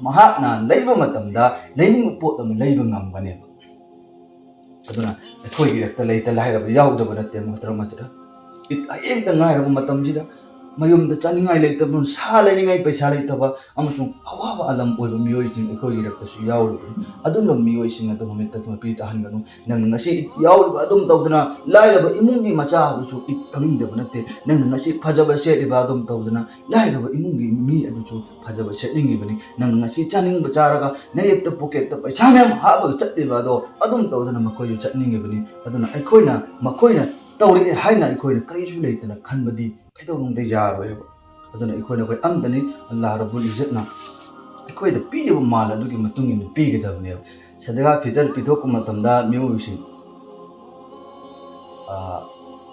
ꯃꯍꯥꯛꯅ ꯂꯩꯕ ꯃꯇꯝꯗ ꯂꯩꯅꯤꯡꯕ ꯄꯣꯠ ꯑꯃ ꯂꯩꯕ ꯉꯝꯒꯅꯦꯕ꯫ ꯑꯗꯨꯅ ꯑꯩꯈꯣꯏꯒꯤ ꯔꯛꯇ ꯂꯩꯇ ꯂꯥꯏꯔꯕ ꯌꯥꯎꯗꯕ ꯅꯠꯇꯦ, ꯃꯣꯍꯇꯔꯝ ꯍꯖꯔꯠ꯫ ꯏꯗ ꯑꯌꯦꯡꯗ ꯉꯥꯏꯔꯕ ꯃꯇꯝꯁꯤꯗ ꯃꯌꯨꯝꯗ ꯆꯥꯅꯤꯡꯉꯥꯏ ꯂꯩꯇꯕ, ꯁꯥ ꯂꯩꯅꯤꯡꯉꯥꯏ ꯄꯩꯁꯥ ꯂꯩꯇꯕ ꯑꯃꯁꯨꯡ ꯑꯋꯥꯕ ꯑꯂꯝ ꯑꯣꯏꯕ ꯃꯤꯑꯣꯏꯁꯤꯡ ꯑꯩꯈꯣꯏꯒꯤ ꯔꯛꯇꯁꯨ ꯌꯥꯎꯔꯤꯕꯅꯤ꯫ ꯑꯗꯨꯝꯕ ꯃꯤꯑꯣꯏꯁꯤꯡ ꯑꯗꯨ ꯃꯃꯤꯠꯇꯒꯤ ꯃꯄꯤ ꯇꯥꯍꯟꯒꯅꯨ꯫ ꯅꯪꯅ ꯉꯁꯤ ꯏꯗ ꯌꯥꯎꯔꯤꯕ ꯑꯗꯨꯝ ꯇꯧꯗꯅ ꯂꯥꯏꯔꯕ ꯏꯃꯨꯡꯒꯤ ꯃꯆꯥ ꯑꯗꯨꯁꯨ ꯏꯗ ꯈꯪꯅꯤꯡꯗꯕ ꯅꯠꯇꯦ꯫ ꯅꯪꯅ ꯉꯁꯤ ꯐꯖꯕ ꯁꯦꯠꯂꯤꯕ ꯑꯗꯨꯝ ꯇꯧꯗꯅ ꯂꯥꯏꯔꯕ ꯏꯃꯨꯡꯒꯤ ꯃꯤ ꯑꯗꯨꯁꯨ ꯐꯖꯕ ꯁꯦꯠꯅꯤꯡꯉꯤꯕꯅꯤ꯫ ꯅꯪꯅ ꯉꯁꯤ ꯆꯥꯅꯤꯡꯕ ꯆꯥꯔꯒ ꯅꯌꯦꯞꯇ ꯄꯣꯀꯦꯠꯇ ꯄꯩꯁꯥ ꯃꯌꯥꯝ ꯍꯥꯞꯄꯒ ꯆꯠꯂꯤꯕ ꯑꯗꯣ ꯑꯗꯨꯝ ꯇꯧꯗꯅ ꯃꯈꯣꯏꯁꯨ ꯆꯠꯅꯤꯡꯉꯤꯕꯅꯤ꯫ ꯑꯗꯨꯅ ꯑꯩꯈꯣꯏꯅ ꯃꯈꯣꯏꯅ ꯇꯧꯔꯛꯑꯦ ꯍꯥꯏꯅ ꯑꯩꯈꯣꯏꯅ ꯀꯔꯤꯁꯨ ꯂꯩꯇꯅ ꯈꯟꯕꯗꯤ ꯀꯩꯗꯧꯅꯨꯡꯗ ꯌꯥꯔꯣꯏꯕ꯫ ꯑꯗꯨꯅ ꯑꯩꯈꯣꯏꯅ ꯑꯩꯈꯣꯏ ꯑꯝꯇꯅꯤ, ꯑꯜꯂꯥꯍ ꯔꯕꯨꯜ ꯏꯖꯠꯅ ꯑꯩꯈꯣꯏꯗ ꯄꯤꯔꯤꯕ ꯃꯥꯜ ꯑꯗꯨꯒꯤ ꯃꯇꯨꯡ ꯏꯟꯅ ꯄꯤꯒꯗꯕꯅꯦꯕ꯫ ꯁꯗꯒꯥ ꯐꯤꯇꯔ ꯄꯤꯊꯣꯛꯄ ꯃꯇꯝꯗ ꯃꯤꯑꯣꯏꯁꯤꯡ, ꯑ,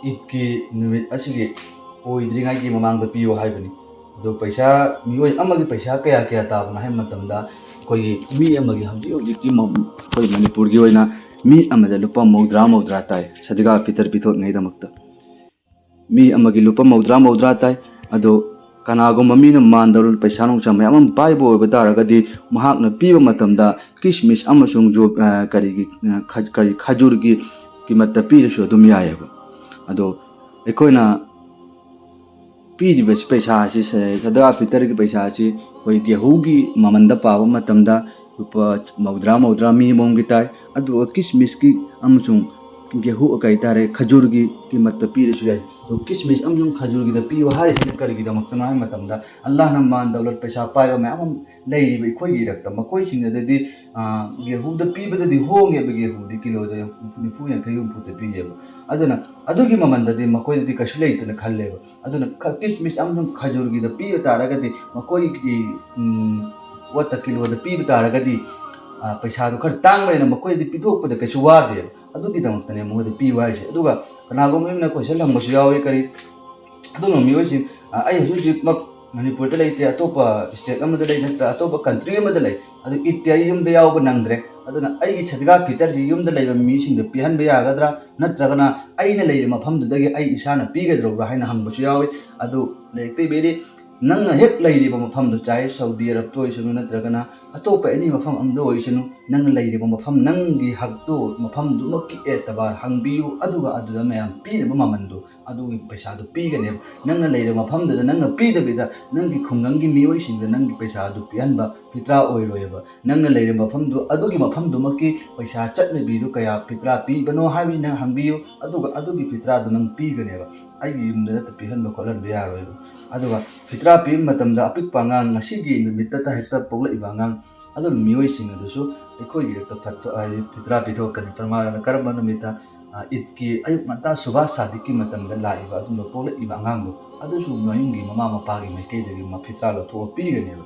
ꯏꯗꯀꯤ ꯅꯨꯃꯤꯠ ꯑꯁꯤꯒꯤ ꯑꯣꯏꯗ꯭ꯔꯤꯉꯩꯒꯤ ꯃꯃꯥꯡꯗ ꯄꯤꯌꯨ ꯍꯥꯏꯕꯅꯤ꯫ ꯑꯗꯨ ꯄꯩꯁꯥ, ꯃꯤꯑꯣꯏ ꯑꯃꯒꯤ ꯄꯩꯁꯥ ꯀꯌꯥ ꯀꯌꯥ ꯇꯥꯕꯅꯣ ꯍꯥꯏꯕ ꯃꯇꯝꯗ ꯑꯩꯈꯣꯏꯒꯤ ꯃꯤ ꯑꯃꯒꯤ ꯍꯧꯖꯤꯛ ꯍꯧꯖꯤꯛꯀꯤ ꯃ-, ꯑꯩꯈꯣꯏ ꯃꯅꯤꯄꯨꯔꯒꯤ ꯑꯣꯏꯅ ꯃꯤ ꯑꯃꯗ ꯂꯨꯄꯥ ꯃꯧꯗ꯭ꯔꯥ ꯃꯧꯗ꯭ꯔꯥ ꯇꯥꯏ ꯁꯗꯒꯥ ꯐꯤꯇꯔ ꯄꯤꯊꯣꯛꯅꯉꯩꯗꯃꯛꯇ꯫ ꯃꯤ ꯑꯃꯒꯤ ꯂꯨꯄꯥ ꯃꯧꯗ꯭ꯔꯥ ꯃꯧꯗ꯭ꯔꯥ ꯇꯥꯏ꯫ ꯑꯗꯣ ꯀꯅꯥꯒꯨꯝꯕ ꯃꯤꯅ ꯃꯥꯟꯗꯧꯔ ꯄꯩꯁꯥ ꯅꯨꯡꯁꯥ ꯃꯌꯥꯝ ꯑꯃ ꯄꯥꯏꯕ ꯑꯣꯏꯕ ꯇꯥꯔꯒꯗꯤ ꯃꯍꯥꯛꯅ ꯄꯤꯕ ꯃꯇꯝꯗ ꯀꯤꯁꯃꯤꯁ ꯑꯃꯁꯨꯡ ꯖꯣ-, ꯑ, ꯀꯔꯤꯒꯤ, ꯑ, ꯈ-, ꯀꯔꯤ ꯈꯖꯨꯔꯒꯤ ꯀꯤꯃꯠꯇ ꯄꯤꯔꯁꯨ ꯑꯗꯨꯝ ꯌꯥꯏꯑꯕ꯫ ꯑꯗꯣ ꯑꯩꯈꯣꯏꯅ ꯄꯤꯔꯤꯕ ꯄꯩꯁꯥ ꯑꯁꯤ ꯁ-, ꯁꯗꯒꯥ ꯐꯤꯇꯔꯒꯤ ꯄꯩꯁꯥ ꯑꯁꯤ ꯑꯩꯈꯣꯏ ꯒꯦꯍꯨꯒꯤ ꯃꯃꯟꯗ ꯄꯥꯕ ꯃꯇꯝꯗ ꯂꯨꯄꯥ ꯃꯧꯗ꯭ꯔꯥ ꯃꯧꯗ꯭ꯔꯥ ꯃꯤ ꯑꯃꯃꯝꯒꯤ ꯇꯥꯏ꯫ ꯑꯗꯨꯒ ꯀꯤꯁꯃꯤꯁꯀꯤ ꯑꯃꯁꯨꯡ ꯒꯦꯍꯨ ꯀꯩ ꯍꯥꯏꯇꯥꯔꯦ, ꯈꯖꯨꯔꯒꯤ ꯀꯤꯃꯠꯇ ꯄꯤꯔꯁꯨ ꯌꯥꯏ꯫ ꯑꯗꯣ ꯀꯤꯁꯃꯤꯁ ꯑꯃꯁꯨꯡ ꯈꯖꯨꯔꯒꯤꯗ ꯄꯤꯌꯨ ꯍꯥꯏꯔꯤꯁꯤꯅ ꯀꯔꯤꯒꯤꯗꯃꯛꯇꯅꯣ ꯍꯥꯏꯕ ꯃꯇꯝꯗ, ꯑꯜꯂꯥꯍꯅ ꯃꯥꯟ ꯗꯧꯂꯠ, ꯄꯩꯁꯥ ꯄꯥꯏꯕ ꯃꯌꯥꯝ ꯑꯃ ꯂꯩꯔꯤꯕ ꯑꯩꯈꯣꯏꯒꯤ ꯏꯔꯛꯇ, ꯃꯈꯣꯏꯁꯤꯡ ꯑꯗꯨꯗꯤ, ꯑ, ꯒꯦꯍꯨꯗ ꯄꯤꯕꯗꯗꯤ ꯍꯣꯡꯉꯦꯕ, ꯒꯦꯍꯨꯗꯤ ꯀꯤꯂꯣꯗ ꯅꯤꯐꯨ ꯌꯥꯡꯈꯩ ꯍꯨꯝꯐꯨꯗ ꯄꯤꯌꯦꯕ꯫ ꯑꯗꯨꯅ ꯑꯗꯨꯒꯤ ꯃꯃꯜꯗꯗꯤ ꯃꯈꯣꯏꯗꯗꯤ ꯀꯩꯁꯨ ꯂꯩꯇꯅ ꯈꯜꯂꯦꯕ꯫ ꯑꯗꯨꯅ ꯈ-, ꯀꯤꯁꯃꯤꯁ ꯑꯃꯁꯨꯡ ꯈꯖꯨꯔꯒꯤꯗ ꯄꯤꯕ ꯇꯥꯔꯒꯗꯤ, ꯃꯈꯣꯏꯒꯤ, ꯎꯝ, ꯄꯣꯠꯇ ꯀꯤꯂꯣꯗ ꯄꯤꯕ ꯇꯥꯔꯒꯗꯤ, ꯑ, ꯄꯩꯁꯥꯗꯣ ꯈꯔ ꯇꯥꯡꯕꯅꯤꯅ ꯃꯈꯣꯏꯗꯗꯤ ꯄꯤꯊꯣꯛꯄꯗ ꯀꯩꯁꯨ ꯋꯥꯗꯦꯕ꯫ ꯑꯗꯨꯒꯤꯗꯃꯛꯇꯅꯦ ꯃꯈꯣꯏꯗ ꯄꯤꯌꯨ ꯍꯥꯏꯔꯤꯁꯦ꯫ ꯑꯗꯨꯒ ꯀꯅꯥꯒꯨꯝꯕ ꯑꯃꯅ ꯀꯣꯏꯁꯟ ꯍꯪꯕꯁꯨ ꯌꯥꯎꯋꯤ, ꯀꯔꯤ, ꯑꯗꯨꯅ ꯃꯤꯑꯣꯏꯁꯤꯡ, ꯑ, ꯑꯩ ꯍꯧꯖꯤꯛ ꯍꯧꯖꯤꯛꯃꯛ ꯃꯅꯤꯄꯨꯔꯗ ꯂꯩꯇꯦ, ꯑꯇꯣꯞꯄ state ꯑꯃꯗ ꯂꯩ, ꯅꯠꯇ꯭ꯔ ꯑꯇꯣꯞꯄ country ꯑꯃꯗ ꯂꯩ, ꯑꯗꯨ ꯏꯗꯇꯤ ꯑꯩ ꯌꯨꯝꯗ ꯌꯥꯎꯕ ꯅꯪꯗ꯭ꯔꯦ, ꯑꯗꯨꯅ ꯑꯩꯒꯤ ꯁꯗꯒꯥ ꯐꯤꯇꯔꯁꯤ ꯌꯨꯝꯗ ꯂꯩꯕ ꯃꯤꯁꯤꯡꯗ ꯄꯤꯍꯟꯕ ꯌꯥꯒꯗ꯭ꯔꯥ, ꯅꯠꯇ꯭ꯔꯒꯅ ꯑꯩꯅ ꯂꯩꯔꯤꯕ ꯃꯐꯝꯗꯨꯗꯒꯤ ꯑꯩ ꯏꯁꯥꯅ ꯄꯤꯒꯗ꯭ꯔꯣꯕ꯭ꯔꯥ ꯍꯥꯏꯅ ꯍꯪꯕꯁꯨ ꯌꯥꯎꯋꯤ꯫ ꯑꯗꯨ ꯂꯥꯏꯔꯤꯛꯇ ꯏꯕꯤꯔꯤ, ꯅꯪꯅ ꯍꯦꯛ ꯂꯩꯔꯤꯕ ꯃꯐꯝꯗꯨ, ꯆꯥꯍꯦ ꯁꯥꯎꯗꯤ ꯑꯔꯕꯇ ꯑꯣꯏꯁꯅꯨ, ꯅꯠꯇ꯭ꯔꯒꯅ ꯑꯇꯣꯞꯄ ꯑꯦꯅꯤ ꯃꯐꯝ ꯑꯃꯗ ꯑꯣꯏꯁꯅꯨ, ꯅꯪꯅ ꯂꯩꯔꯤꯕ ꯃꯐꯝ, ꯅꯪꯒꯤ ꯍꯛꯇꯨ, ꯃꯐꯝꯗꯨꯃꯛꯀꯤ ꯑꯦꯇꯕꯥꯔ ꯍꯪꯕꯤꯌꯨ, ꯑꯗꯨꯒ ꯑꯗꯨꯗ ꯃꯌꯥꯝ ꯄꯤꯔꯤꯕ ꯃꯃꯜꯗꯨ, ꯑꯗꯨꯒꯤ ꯄꯩꯁꯥꯗꯨ ꯄꯤꯒꯅꯦꯕ꯫ ꯅꯪꯅ ꯂꯩꯔꯤꯕ ꯃꯐꯝꯗꯨꯗ ꯅꯪꯅ ꯄꯤꯗꯕꯤꯗ ꯅꯪꯒꯤ ꯈꯨꯡꯒꯪꯒꯤ ꯃꯤꯑꯣꯏꯁꯤꯡꯗ ꯅꯪꯒꯤ ꯄꯩꯁꯥꯗꯨ ꯄꯤꯍꯟꯕ ꯐꯤꯇ꯭ꯔꯥ ꯑꯣꯏꯔꯣꯏꯕ꯫ ꯅꯪꯅ ꯂꯩꯔꯤꯕ ꯃꯐꯝꯗꯨ, ꯑꯗꯨꯒꯤ ꯃꯐꯝꯗꯨꯃꯛꯀꯤ ꯄꯩꯁꯥ ꯆꯠꯅꯕꯤꯗꯨ ꯀꯌꯥ ꯐꯤꯇ꯭ꯔꯥ ꯄꯤꯕꯅꯣ ꯍꯥꯏꯕꯁꯤ ꯅꯪ ꯍꯪꯕꯤꯌꯨ, ꯑꯗꯨꯒ ꯑꯗꯨꯒꯤ ꯐꯤꯇ꯭ꯔꯥꯗꯨ ꯅꯪ ꯄꯤꯒꯅꯦꯕ꯫ ꯑꯩꯒꯤ ꯌꯨꯝꯗ ꯅꯠꯇ ꯄꯤꯍꯟꯕ ꯈꯣꯠꯍꯟꯕ ꯌꯥꯔꯣꯏꯕ꯫ ꯑꯗꯨꯒ ꯐꯤꯇ꯭ꯔꯥ ꯄꯤꯕ ꯃꯇꯝꯗ ꯑꯄꯤꯛꯄ ꯑꯉꯥꯡ, ꯉꯁꯤꯒꯤ ꯅꯨꯃꯤꯠꯇꯇ ꯍꯦꯛꯇ ꯄꯣꯛꯂꯛꯏꯕ ꯑꯉꯥꯡ, ꯑꯗꯨ ꯃꯤꯑꯣꯏꯁꯤꯡ ꯑꯗꯨꯁꯨ ꯑꯩꯈꯣꯏꯒꯤ ꯍꯦꯛꯇ ꯐꯠꯇ-, ꯍꯥꯏꯗꯤ ꯐꯤꯇ꯭ꯔꯥ ꯄꯤꯊꯣꯛꯀꯅꯤ꯫ ꯄ꯭ꯔꯃꯥꯟꯅ ꯀꯔꯝꯕ ꯅꯨꯃꯤꯠꯇ, ꯑ, ꯏꯗꯀꯤ ꯑꯌꯨꯛ ꯉꯟꯇꯥ ꯁꯨꯕꯥ ꯁꯥꯗꯤꯛꯀꯤ ꯃꯇꯝꯗ ꯂꯥꯛꯏꯕ ꯑꯗꯨꯝꯕ ꯄꯣꯛꯂꯛꯏꯕ ꯑꯉꯥꯡꯗꯣ, ꯑꯗꯨꯁꯨ ꯃꯌꯨꯝꯒꯤ ꯃꯃꯥ ꯃꯄꯥꯒꯤ ꯃꯥꯏꯀꯩꯗꯒꯤ ꯃꯥ ꯐꯤꯇ꯭ꯔꯥ ꯂꯧꯊꯣꯛꯑ ꯄꯤꯒꯅꯦꯕ꯫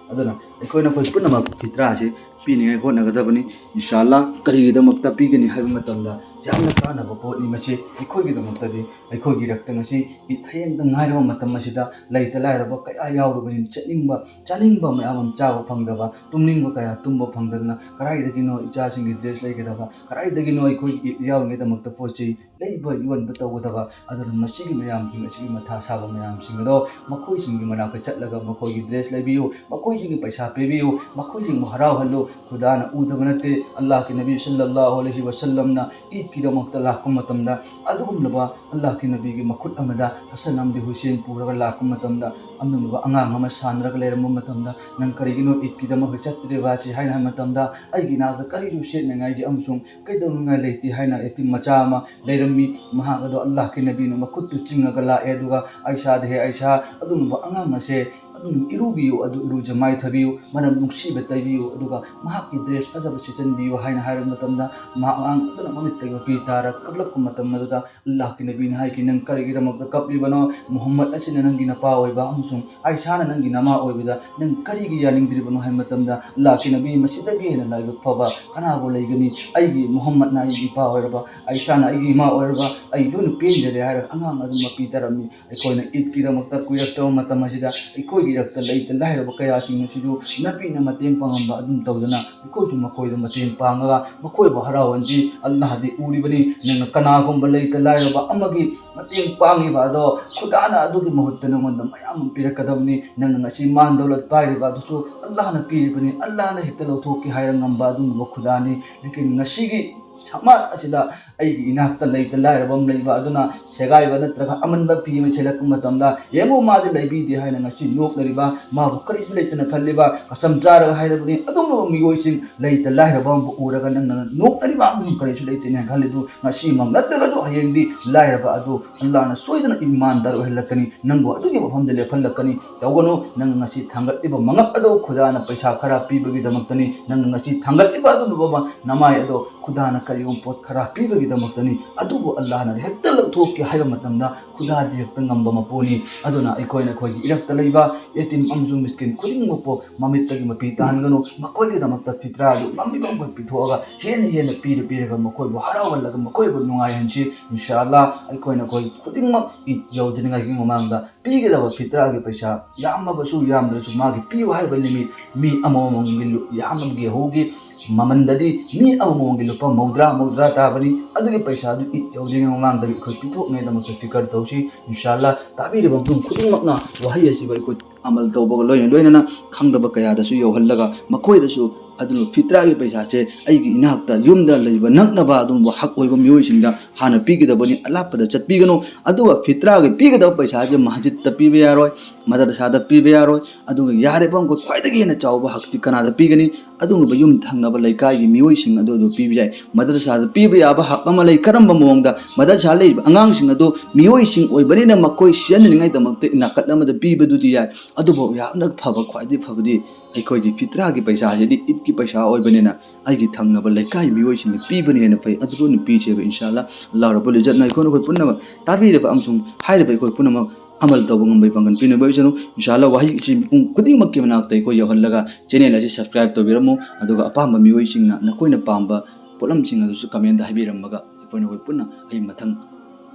ꯑꯗꯨꯅ ꯑꯩꯈꯣꯏ ꯅꯈꯣꯏ ꯄꯨꯝꯅꯃꯛ ꯐꯤꯇ꯭ꯔꯥꯁꯤ ꯄꯤꯅꯤꯡꯉꯥꯏ ꯍꯣꯠꯅꯒꯗꯕꯅꯤ꯫ ꯏꯟꯁꯥ ꯑꯜꯂꯥ, ꯀꯔꯤꯒꯤꯗꯃꯛꯇ ꯄꯤꯒꯅꯤ ꯍꯥꯏꯕ ꯃꯇꯝꯗ, ꯌꯥꯝꯅ ꯀꯥꯟꯅꯕ ꯄꯣꯠꯅꯤ ꯃꯁꯤ꯫ ꯑꯩꯈꯣꯏꯒꯤꯗꯃꯛꯇꯗꯤ, ꯑꯩꯈꯣꯏꯒꯤ ꯔꯛꯇ ꯉꯁꯤ ꯏꯗ ꯍꯌꯦꯡꯗ ꯉꯥꯏꯔꯕ ꯃꯇꯝ ꯑꯁꯤꯗ, ꯂꯩꯇ ꯂꯥꯏꯔꯕ ꯀꯌꯥ ꯌꯥꯎꯔꯕꯅꯤ, ꯆꯠꯅꯤꯡꯕ, ꯆꯥꯅꯤꯡꯕ ꯃꯌꯥꯝ ꯑꯃ ꯆꯥꯕ ꯐꯪꯗꯕ, ꯇꯨꯝꯅꯤꯡꯕ ꯀꯌꯥ ꯇꯨꯝꯕ ꯐꯪꯗꯗꯅ, ꯀꯗꯥꯏꯗꯒꯤꯅꯣ ꯏꯆꯥꯁꯤꯡꯒꯤ dress ꯂꯩꯒꯗꯕ, ꯀꯗꯥꯏꯗꯒꯤꯅꯣ ꯑꯩꯈꯣꯏꯒꯤ ꯏꯗ ꯌꯥꯎꯔꯤꯉꯩꯗꯃꯛꯇ ꯄꯣꯠ ꯆꯩ ꯂꯩꯕ ꯌꯣꯟꯕ ꯇꯧꯒꯗꯕ꯫ ꯑꯗꯨꯅ ꯃꯁꯤꯒꯤ ꯃꯌꯥꯝꯁꯤꯡ ꯑꯁꯤꯒꯤ ꯃꯊꯥ ꯁꯥꯕ ꯃꯌꯥꯝꯁꯤꯡ ꯑꯗꯣ ꯃꯈꯣꯏꯁꯤꯡꯒꯤ ꯃꯅꯥꯛꯇ ꯆꯠꯂꯒ ꯃꯈꯣꯏꯒꯤ dress ꯂꯩꯕꯤꯌꯨ, ꯃꯈꯣꯏꯁꯤꯡꯒꯤ ꯄꯩꯁꯥ ꯄꯤꯕꯤꯌꯨ, ꯃꯈꯣꯏꯁꯤꯡꯕꯨ ꯍꯔꯥꯎꯍꯜꯂꯨ꯫ ꯈꯨꯗꯥꯅ ꯎꯗꯕ ꯅꯠꯇꯦ꯫ ꯑꯜꯂꯥꯍꯀꯤ ꯅꯕꯤ ꯁꯜꯂꯜꯂꯥꯍꯨ ꯑꯂꯩꯍꯤ ꯋꯁꯜꯂꯝꯅ ꯏꯗꯀꯤꯗꯃꯛꯇ ꯂꯥꯛꯄ ꯃꯇꯝꯗ ꯑꯗꯨꯒꯨꯝꯂꯕ ꯑꯜꯂꯥꯍꯀꯤ ꯅꯕꯤꯒꯤ ꯃꯈꯨꯠ ꯑꯃꯗ ꯍꯁꯟ ꯑꯃꯗꯤ ꯍꯨꯁꯦꯟ ꯄꯨꯔꯒ ꯂꯥꯛꯄ ꯃꯇꯝꯗ ꯑꯗꯨꯒꯨꯝꯂꯕ ꯑꯉꯥꯡ ꯑꯃ ꯁꯥꯟꯅꯔꯒ ꯂꯩꯔꯝꯕ ꯃꯇꯝꯗ, "ꯅꯪ ꯀꯔꯤꯒꯤꯅꯣ ꯏꯗꯀꯤꯗꯃꯛꯇ ꯆꯠꯇ꯭ꯔꯤꯕ?" ꯑꯁꯤ ꯍꯥꯏꯅ ꯍꯥꯏꯕ ꯃꯇꯝꯗ, "ꯑꯩꯒꯤ ꯏꯅꯥꯛꯇ ꯀꯔꯤꯁꯨ ꯁꯦꯠꯅꯉꯥꯏꯒꯤ ꯑꯃꯁꯨꯡ ꯀꯩꯗꯧꯅꯉꯥꯏ ꯂꯩꯇꯦ" ꯍꯥꯏꯅ ꯌꯦꯇꯤꯝ ꯃꯆꯥ ꯑꯃ ꯂꯩꯔꯝꯃꯤ꯫ ꯃꯍꯥꯛ ꯑꯗꯣ ꯑꯜꯂꯥꯍꯀꯤ ꯅꯕꯤꯅ ꯃꯈꯨꯠꯇꯨ ꯆꯤꯡꯉꯒ ꯂꯥꯛꯑꯦ, ꯑꯗꯨꯒ, "ꯑꯩꯁꯥꯗ ꯍꯦ ꯑꯩꯁꯥ, ꯑꯗꯨꯒꯨꯝꯕ ꯑꯉꯥꯡ ꯑꯁꯦ ꯑꯗꯨꯝ ꯏꯔꯨꯕꯤꯌꯨ, ꯑꯗꯨ ꯏꯔꯨꯖ ꯃꯥꯏꯊꯕꯤꯌꯨ, ꯃꯅꯝ ꯅꯨꯡꯁꯤꯕ ꯇꯩꯕꯤꯌꯨ, ꯑꯗꯨꯒ ꯃꯍꯥꯛꯀꯤ dress ꯐꯖꯕ ꯁꯦꯠꯆꯟꯕꯤꯌꯨ" ꯍꯥꯏꯅ ꯍꯥꯏꯔꯕ ꯃꯇꯝꯗ, ꯃꯍꯥꯛ ꯑꯉꯥꯡ ꯑꯗꯨꯅ ꯃꯃꯤꯠꯇꯒꯤ ꯃꯄꯤ ꯇꯥꯔ ꯀꯞꯂꯛꯄ ꯃꯇꯝ ꯑꯗꯨꯗ ꯑꯜꯂꯥꯍꯀꯤ ꯅꯕꯤꯅ ꯍꯥꯏꯈꯤ, "ꯅꯪ ꯀꯔꯤꯒꯤꯗꯃꯛꯇ ꯀꯞꯂꯤꯕꯅꯣ? ꯃꯨꯍꯝꯃꯗ ꯑꯁꯤꯅ ꯅꯪꯒꯤ ꯅꯄꯥ ꯑꯣꯏꯕ ꯑꯃꯁꯨꯡ ꯑꯥꯏꯁꯥꯅ ꯅꯪꯒꯤ ꯅꯃꯥ ꯑꯣꯏꯕꯗ ꯅꯪ ꯀꯔꯤꯒꯤ ꯌꯥꯅꯤꯡꯗ꯭ꯔꯤꯕꯅꯣ?" ꯍꯥꯏꯕ ꯃꯇꯝꯗ, ꯑꯜꯂꯥꯍꯀꯤ ꯅꯕꯤ, "ꯃꯁꯤꯗꯒꯤ ꯍꯦꯟꯅ ꯂꯥꯏꯕꯛ ꯐꯕ ꯀꯅꯥꯕꯨ ꯂꯩꯒꯅꯤ? ꯑꯩꯒꯤ ꯃꯨꯍꯝꯃꯗꯅ ꯑꯩꯒꯤ ꯏꯄꯥ ꯑꯣꯏꯔꯕ, ꯑꯥꯏꯁꯥꯅ ꯑꯩꯒꯤ ꯏꯃꯥ ꯑꯣꯏꯔꯕ, ꯑꯩ ꯂꯣꯏꯅ ꯄꯦꯟꯖꯔꯦ" ꯍꯥꯏꯔꯒ ꯑꯉꯥꯡ ꯑꯗꯨ ꯃꯄꯤ ꯇꯥꯔꯝꯃꯤ꯫ ꯑꯩꯈꯣꯏꯅ ꯏꯗꯀꯤꯗꯃꯛꯇ ꯀꯨꯏꯔꯛꯇꯕ ꯃꯇꯝ ꯑꯁꯤꯗ ꯑꯩꯈꯣꯏꯒꯤ ꯏꯔꯛꯇ ꯂꯩꯇ ꯂꯥꯏꯔꯕ ꯀꯌꯥꯁꯤꯡ ꯑꯁꯤꯁꯨ ꯅꯄꯤꯅ ꯃꯇꯦꯡ ꯄꯥꯡꯉꯝꯕ ꯑꯗꯨꯝ ꯇꯧꯗꯅ ꯑꯩꯈꯣꯏꯁꯨ ꯃꯈꯣꯏꯗ ꯃꯇꯦꯡ ꯄꯥꯡꯉꯒ ꯃꯈꯣꯏꯕꯨ ꯍꯔꯥꯎꯍꯟꯁꯤ꯫ ꯑꯜꯂꯥꯍꯗꯤ ꯎꯔꯤꯕꯅꯤ, ꯅꯪꯅ ꯀꯅꯥꯒꯨꯝꯕ ꯂꯩꯇ ꯂꯥꯏꯔꯕ ꯑꯃꯒꯤ ꯃꯇꯦꯡ ꯄꯥꯡꯉꯤꯕ ꯑꯗꯣ ꯈꯨꯗꯥꯅ ꯑꯗꯨꯒꯤ ꯃꯍꯨꯠꯇ ꯅꯉꯣꯟꯗ ꯃꯌꯥꯝ ꯑꯃ ꯄꯤꯔꯛꯀꯗꯕꯅꯤ꯫ ꯅꯪꯅ ꯉꯁꯤ ꯃꯥꯟ ꯗꯧꯂꯠ ꯄꯥꯏꯔꯤꯕ ꯑꯗꯨꯁꯨ ꯑꯜꯂꯥꯍꯅ ꯄꯤꯔꯤꯕꯅꯤ, ꯑꯜꯂꯥꯍꯅ ꯍꯦꯛꯇ ꯂꯧꯊꯣꯛꯀꯦ ꯍꯥꯏꯔ ꯉꯝꯕ ꯑꯗꯨꯒꯨꯝꯕ ꯈꯨꯗꯥꯅꯤ꯫ ꯂꯦꯀꯤꯟ ꯉꯁꯤꯒꯤ ꯁꯃꯥꯖ ꯑꯁꯤꯗ ꯑꯩꯒꯤ ꯏꯅꯥꯛꯇ ꯂꯩꯇ ꯂꯥꯏꯔꯕ ꯑꯃ ꯂꯩꯕ ꯑꯗꯨꯅ ꯁꯦꯒꯥꯏꯕ ꯅꯠꯇ꯭ꯔꯒ ꯑꯃꯟꯕ ꯐꯤ ꯑꯃ ꯁꯦꯠꯂꯛꯄ ꯃꯇꯝꯗ, "ꯌꯦꯡꯉꯨ, ꯃꯥꯗꯤ ꯂꯩꯕꯤꯗꯦ" ꯍꯥꯏꯅ ꯉꯁꯤ ꯅꯣꯛꯅꯔꯤꯕ, ꯃꯥꯕꯨ ꯀꯔꯤꯁꯨ ꯂꯩꯇꯅ ꯈꯜꯂꯤꯕ, ꯀꯁꯝ ꯆꯥꯔꯒ ꯍꯥꯏꯔꯕꯅꯤ, ꯑꯗꯨꯒꯨꯝꯂꯕ ꯃꯤꯑꯣꯏꯁꯤꯡ, ꯂꯩꯇ ꯂꯥꯏꯔꯕ ꯑꯃꯕꯨ ꯎꯔꯒ ꯅꯪꯅ ꯅꯣꯛꯅꯔꯤꯕ ꯑꯃꯁꯨꯡ ꯀꯔꯤꯁꯨ ꯂꯩꯇꯦꯅ ꯈꯜꯂꯤꯗꯨ, ꯉꯁꯤꯃꯛ ꯅꯠꯇ꯭ꯔꯒꯁꯨ ꯍꯌꯦꯡꯗꯤ ꯂꯥꯏꯔꯕ ꯑꯗꯨ ꯑꯜꯂꯥꯍꯅ ꯁꯣꯏꯗꯅ ꯏꯃꯥꯟꯗꯥꯔ ꯑꯣꯏꯍꯜꯂꯛꯀꯅꯤ, ꯅꯪꯕꯨ ꯑꯗꯨꯒꯤ ꯃꯐꯝꯗ ꯂꯦꯞꯍꯜꯂꯛꯀꯅꯤ꯫ ꯇꯧꯒꯅꯨ, ꯅꯪ ꯉꯁꯤ ꯊꯥꯡꯒꯠꯂꯤꯕ ꯃꯉꯛ ꯑꯗꯣ ꯈꯨꯗꯥꯅ ꯄꯩꯁꯥ ꯈꯔ ꯄꯤꯕꯒꯤꯗꯃꯛꯇꯅꯤ, ꯅꯪ ꯉꯁꯤ ꯊꯥꯡꯒꯠꯂꯤꯕ ꯑꯗꯨꯒꯨꯝꯂꯕ ꯅꯃꯥꯏ ꯑꯗꯣ ꯈꯨꯗꯥꯅ ꯀꯔꯤꯒꯨꯝꯕ ꯄꯣꯠ ꯈꯔ ꯄꯤꯕꯒꯤꯗꯃꯛꯇꯅꯤ, ꯑꯗꯨꯕꯨ ꯑꯜꯂꯥꯍꯅ ꯍꯦꯛꯇ ꯂꯧꯊꯣꯛꯀꯦ ꯍꯥꯏꯕ ꯃꯇꯝꯗ ꯈꯨꯗꯥꯗꯤ ꯍꯦꯛꯇ ꯉꯝꯕ ꯃꯄꯨꯅꯤ꯫ ꯑꯗꯨꯅ ꯑꯩꯈꯣꯏꯅ ꯑꯩꯈꯣꯏꯒꯤ ꯏꯔꯛꯇ ꯂꯩꯕ ꯌꯦꯇꯤꯝ ꯑꯃꯁꯨꯡ ꯃꯤꯁꯀꯤꯟ ꯈꯨꯗꯤꯡꯃꯛꯄꯨ ꯃꯃꯤꯠꯇꯒꯤ ꯃꯄꯤ ꯇꯥꯍꯟꯒꯅꯨ, ꯃꯈꯣꯏꯒꯤꯗꯃꯛꯇ ꯐꯤꯇ꯭ꯔꯥ ꯑꯗꯨ ꯉꯝꯂꯤꯕ ꯃꯈꯩ ꯄꯤꯊꯣꯛꯑꯒ ꯍꯦꯟꯅ ꯍꯦꯟꯅ ꯄꯤꯔ ꯄꯤꯔꯒ ꯃꯈꯣꯏꯕꯨ ꯍꯔꯥꯎꯍꯜꯂꯒ ꯃꯈꯣꯏꯕꯨ ꯅꯨꯡꯉꯥꯏꯍꯟꯁꯤ꯫ ꯏꯟꯁꯥ ꯑꯜꯂꯥꯍ ꯑꯩꯈꯣꯏꯅ ꯑꯩꯈꯣꯏ ꯈꯨꯗꯤꯡꯃꯛ ꯏꯗ ꯌꯧꯗ꯭ꯔꯤꯉꯩꯒꯤ ꯃꯃꯥꯡꯗ ꯄꯤꯒꯗꯕ ꯐꯤꯇ꯭ꯔꯥꯒꯤ ꯄꯩꯁꯥ ꯌꯥꯝꯃꯕꯁꯨ ꯌꯥꯝꯗ꯭ꯔꯁꯨ ꯃꯥꯒꯤ ꯄꯤꯌꯨ ꯍꯥꯏꯕ limit ꯃꯤ ꯑꯃꯃꯝꯒꯤ ꯂꯨ-, ꯌꯥꯝꯅ ꯒꯦꯍꯨꯒꯤ ꯃꯃꯜꯗꯗꯤ ꯃꯤ ꯑꯃꯃꯝꯒꯤ ꯂꯨꯄꯥ ꯃꯧꯗ꯭ꯔꯥ, ꯃꯧꯗ꯭ꯔꯥ ꯇꯥꯕꯅꯤ꯫ ꯑꯗꯨꯒꯤ ꯄꯩꯁꯥꯗꯨ ꯏꯗ ꯌꯧꯗ꯭ꯔꯤꯉꯩ ꯃꯃꯥꯡꯗꯒꯤ ꯑꯩꯈꯣꯏ ꯄꯤꯊꯣꯛꯅꯉꯥꯏꯗꯃꯛꯇ ꯐꯤꯀꯔ ꯇꯧꯁꯤ꯫ ꯏꯟꯁꯥ ꯑꯜꯂꯥ, ꯇꯥꯕꯤꯔꯤꯕ ꯃꯐꯝ ꯈꯨꯗꯤꯡꯃꯛꯅ ꯋꯥꯍꯩ ꯑꯁꯤꯕꯨ ꯑꯩꯈꯣꯏ ꯑꯃꯜ ꯇꯧꯕꯒ ꯂꯣꯏꯅ ꯂꯣꯏꯅꯅ ꯈꯪꯗꯕ ꯀꯌꯥꯗꯁꯨ ꯌꯧꯍꯜꯂꯒ ꯃꯈꯣꯏꯗꯁꯨ ꯑꯗꯨꯅ ꯐꯤꯇ꯭ꯔꯥꯒꯤ ꯄꯩꯁꯥꯁꯦ ꯑꯩꯒꯤ ꯏꯅꯥꯛꯇ ꯌꯨꯝꯗ ꯂꯩꯕ ꯅꯛꯅꯕ ꯑꯗꯨꯒꯨꯝꯕ ꯍꯛ ꯑꯣꯏꯕ ꯃꯤꯑꯣꯏꯁꯤꯡꯗ ꯍꯥꯟꯅ ꯄꯤꯒꯗꯕꯅꯤ, ꯑꯂꯥꯞꯄꯗ ꯆꯠꯄꯤꯒꯅꯨ꯫ ꯑꯗꯨꯒ ꯐꯤꯇ꯭ꯔꯥꯒꯤ ꯄꯤꯒꯗꯕ ꯄꯩꯁꯥꯁꯦ ꯃꯁꯖꯤꯗꯇ ꯄꯤꯕ ꯌꯥꯔꯣꯏ, ꯃꯗꯔꯁꯥꯗ ꯄꯤꯕ ꯌꯥꯔꯣꯏ꯫ ꯑꯗꯨꯒ ꯌꯥꯔꯤꯕ ꯃꯈꯩ ꯈ꯭ꯋꯥꯏꯗꯒꯤ ꯍꯦꯟꯅ ꯆꯥꯎꯕ ꯍꯛꯇꯤ ꯀꯅꯥꯗ ꯄꯤꯒꯅꯤ? ꯑꯗꯨꯒꯨꯝꯂꯕ ꯌꯨꯝ ꯊꯪꯅꯕ ꯂꯩꯀꯥꯏꯒꯤ ꯃꯤꯑꯣꯏꯁꯤꯡ ꯑꯗꯨ ꯑꯗꯨ ꯄꯤꯕ ꯌꯥꯏ꯫ ꯃꯗꯔꯁꯥꯗ ꯄꯤꯕ ꯌꯥꯕ ꯍꯛ ꯑꯃ ꯂꯩ꯫ ꯀꯔꯝꯕ ꯃꯑꯣꯡꯗ? ꯃꯗꯔꯁꯥ ꯂꯩꯔꯤꯕ ꯑꯉꯥꯡꯁꯤꯡ ꯑꯗꯨ ꯃꯤꯑꯣꯏꯁꯤꯡ ꯑꯣꯏꯕꯅꯤꯅ ꯃꯈꯣꯏ ꯁꯤꯖꯤꯟꯅꯅꯤꯡꯉꯥꯏꯗꯃꯛꯇ ꯅꯥꯀꯠ ꯑꯃꯗ ꯄꯤꯕꯗꯨꯗꯤ ꯌꯥꯏ꯫ ꯑꯗꯨꯕꯨ ꯌꯥꯝꯅ ꯐꯕ, ꯈ꯭ꯋꯥꯏꯗꯒꯤ ꯐꯕꯗꯤ ꯑꯩꯈꯣꯏꯒꯤ ꯐꯤꯇ꯭ꯔꯥꯒꯤ ꯄꯩꯁꯥꯁꯤꯗꯤ ꯏꯗꯀꯤ ꯄꯩꯁꯥ ꯑꯣꯏꯕꯅꯤꯅ ꯑꯩꯒꯤ ꯊꯪꯅꯕ ꯂꯩꯀꯥꯏ ꯃꯤꯑꯣꯏꯁꯤꯡꯅ ꯄꯤꯕꯅ ꯍꯦꯟꯅ ꯐꯩ꯫ ꯑꯗꯨꯗ ꯑꯣꯏꯅ ꯄꯤꯁꯦꯕ, ꯏꯟꯁꯥ ꯑꯜꯂꯥ꯫ ꯑꯜꯂꯥꯍ ꯔꯕꯨꯜ ꯏꯖꯠꯅ ꯑꯩꯈꯣꯏ, ꯑꯩꯈꯣꯏ ꯄꯨꯝꯅꯃꯛ, ꯇꯥꯕꯤꯔꯤꯕ ꯑꯃꯁꯨꯡ ꯍꯥꯏꯔꯤꯕ ꯑꯩꯈꯣꯏ ꯄꯨꯝꯅꯃꯛ ꯑꯃꯜ ꯇꯧꯕ ꯉꯝꯕꯒꯤ ꯄꯥꯡꯒꯜ ꯄꯤꯅꯕ ꯑꯣꯏꯁꯅꯨ꯫ ꯏꯟꯁꯥ ꯑꯜꯂꯥ, ꯋꯥꯍꯩ ꯑꯁꯤ ꯃꯤꯄꯨꯝ ꯈꯨꯗꯤꯡꯃꯛꯀꯤ ꯃꯅꯥꯛꯇ ꯑꯩꯈꯣꯏ ꯌꯧꯍꯜꯂꯒ channel ꯑꯁꯤ subscribe ꯇꯧꯕꯤꯔꯝꯃꯨ꯫ ꯑꯗꯨꯒ ꯑꯄꯥꯝꯕ ꯃꯤꯑꯣꯏꯁꯤꯡꯅ ꯅꯈꯣꯏꯅ ꯄꯥꯝꯕ ꯄꯣꯠꯂꯝꯁꯤꯡ ꯑꯗꯨꯁꯨ comment ꯍꯥꯏꯕꯤꯔꯝꯃꯒ ꯑꯩꯈꯣꯏꯅ, ꯑꯩꯈꯣꯏ ꯄꯨꯟꯅ ꯑꯩ ꯃꯊꯪ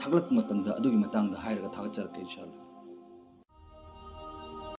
ꯊꯥꯒꯠꯂꯛꯄ ꯃꯇꯝꯗ ꯑꯗꯨꯒꯤ ꯃꯇꯥꯡꯗ ꯍꯥꯏꯔꯒ ꯊꯥꯒꯠꯆꯔꯛꯀꯦ, ꯏꯟꯁꯥ ꯑꯜꯂꯥ꯫